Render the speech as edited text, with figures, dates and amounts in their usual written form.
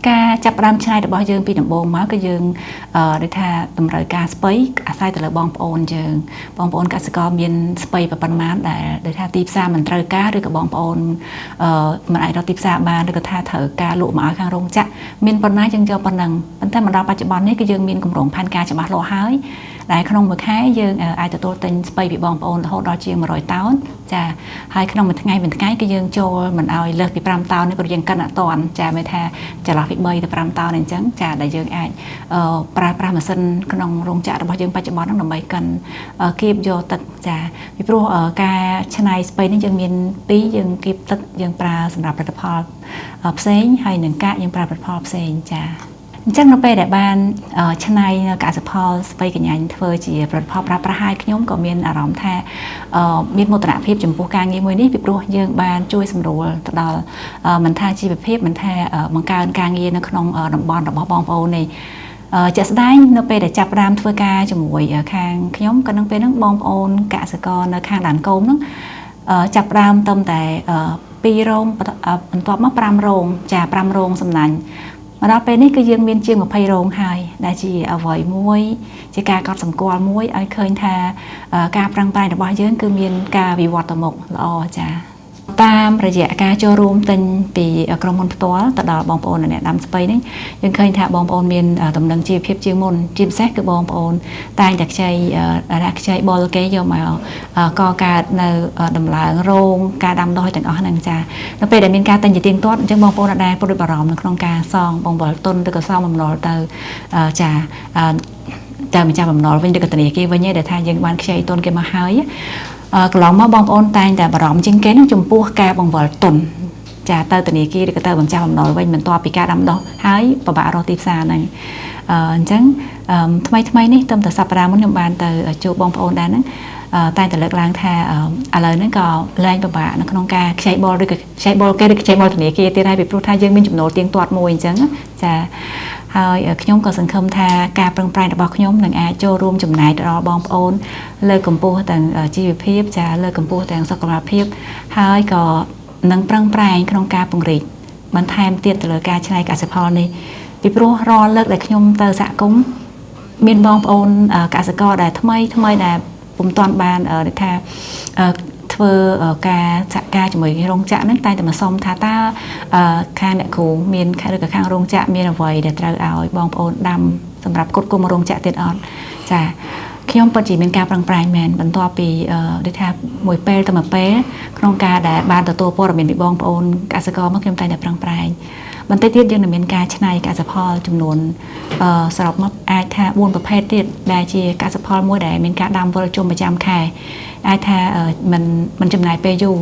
ការចាប់ផ្ដើមច្នៃរបស់យើងពីដំបូងមកគឺយើងដូចថាតម្រូវការស្ពៃអាស្រ័យទៅលើបងប្អូនយើងបងប្អូនកសិករមានស្ពៃប៉ុន្មានដែលដូចថាទីផ្សារមិនត្រូវការឬក៏បងប្អូនមិនអាចរកទីផ្សារបានឬក៏ថាត្រូវការលក់មកឲ្យខាងរោងចក្រមានប៉ុណ្ណាយើងយកប៉ុណ្ណឹងប៉ុន្តែមកដល់បច្ចុប្បន្ននេះគឺយើងមានគម្រោងផែនការច្បាស់លាស់ហើយដែលក្នុងមួយខែយើងអាចទទួលទិញស្ពៃពីបងប្អូនរហូតដល់ជាង100តោនចាហើយក្នុងមួយថ្ងៃមួយថ្ងៃគឺយើងចូលមិនឲ្យលើសពី5តោននេះព្រោះយើងកិនអត់តាន់ចាមានថាចន្លោះពី3ទៅ5តោនអញ្ចឹងចាដែលយើងអាចប្រើប្រាស់ម៉ាស៊ីនក្នុងរោងចក្ររបស់យើងបច្ចុប្បន្នហ្នឹងដើម្បីកិនគៀបយកទឹកចាពីព្រោះការច្នៃស្ពៃនេះយើងមានពីរយើងគៀបទឹកយើងប្រើសម្រាប់ផលិតផលផ្សេងហើយនឹងកាកយើងប្រើផលិតផលផ្សេងចាអញ្ចឹងនៅពេលដែលបានច្នៃនៅកសិផលស្ពៃកញ្ញាញ់ធ្វើជាផលិតផលប្រើប្រាស់ហើយខ្ញុំក៏មានអារម្មណ៍ថាមានមោទនភាពចំពោះការងារមួយនេះពីព្រោះយើងបានជួយសម្រួលទៅដល់មិនថាជីវភាពមិនថាបង្កើនការងារនៅក្នុងតំបន់របស់បងប្អូននេះជាក់ស្ដែងនៅពេលដែលចាប់ផ្ដើមធ្វើការជាមួយខាងខ្ញុំក៏នឹងពេលហ្នឹងបងប្អូនកសិករនៅខាងដានកោមហ្នឹងចាប់ផ្ដើមត្រឹមតែ2រោងបន្ទាប់មក5រោងចា5រោងសំណាញ់មកដល់ពេលនេះគឺយើងមានជាង20រោងហើយដែលជាអ្វីមួយជាការកត់សម្គាល់មួយឲ្យឃើញថាការប្រឹងប្រែងរបស់យើងគឺមានការវិវត្តទៅមុខល្អចាតាមរយៈការចូលរួមទិញពីក្រុមហ៊ុនផ្ទាល់ទៅដល់បងប្អូនអ្នកដាំស្ពៃនេះយើងឃើញថាបងប្អូនមានដំណឹងជីវភាពជាងមុនជាពិសេសគឺបងប្អូនតែងតែខ្ចីរខ្ចីបុលគេយកមកកកើតនៅដំឡើងរោងការដាំដុះទាំងអស់ហ្នឹងចានៅពេលដែលមានការទិញជាទៀងទាត់អញ្ចឹងបងប្អូនអត់ដែលព្រួយបារម្ភនៅក្នុងការសងបង្វិលទុនឬក៏សងបំណុលទៅចាតែម្ចាស់បំណុលវិញឬក៏ធនាគារវិញឯងដែលថាយើងបានខ្ចីទុនគេមកហើយកន្លងមកបងប្អូនតែងតែបារម្ភជាងគេនឹងចំពោះការបង្វិលទុនចាទៅធនាគារឬក៏ទៅម្ចាស់បំណុលវិញបន្ទាប់ពីការដាំដុះហើយពិបាករកទីផ្សារហ្នឹងអញ្ចឹងថ្មីថ្មីនេះត្រឹមតែសប្តាហ៍មុនខ្ញុំបានទៅជួបបងប្អូនដែរហ្នឹងតែតែលើកឡើងថាឥឡូវហ្នឹងក៏លែងពិបាកនៅក្នុងការខ្ចីបុលឬក៏ខ្ចីបុលគេឬខ្ចីបុលធនាគារទៀតហើយពីព្រោះថាយើងមានចំណូលទៀងទាត់មួយអញ្ចឹងចាហើយខ្ញុំក៏សង្ឃឹមថាការប្រឹងប្រែងរបស់ខ្ញុំនឹងអាចចូលរួមចំណែកទៅដល់បងប្អូនលើកកម្ពស់ទាំងជីវភាពចាលើកកម្ពស់ទាំងសុខភាពហើយក៏នឹងប្រឹងប្រែងក្នុងការពង្រីកបន្ថែមទៀតទៅលើការច្នៃកសិផលនេះពីព្រោះរាល់លើកដែលខ្ញុំទៅសហគមន៍មានបងប្អូនកសិករដែលថ្មីថ្មីដែលពុំទាន់បានដូចថាធ្វើការសហការជាមួយរោងចក្រហ្នឹងតែតែមកសុំថាតើខាងអ្នកគ្រូមានឬក៏ខាងរោងចក្រមានអ្វីដែលត្រូវឲ្យបងប្អូនដាំសម្រាប់គ្រប់គ្រងរោងចក្រទៀតអត់ចាខ្ញុំពិតជាមានការប្រឹងប្រែងមែនបន្ទាប់ពីដូចថាមួយពេលទៅមួយពេលក្នុងការដែលបានទទួលព័ត៌មានពីបងប្អូនកសិករមកខ្ញុំតែងតែប្រឹងប្រែងបន្តិចទៀតយើងនឹងមានការច្នៃកសិផលចំនួនសរុបមកអាចថា4ប្រភេទទៀតដែលជាកសិផលមួយដែលមានការដាំវិលជុំប្រចាំខែអាចថាមិនមិនចំណាយពេលយូរ។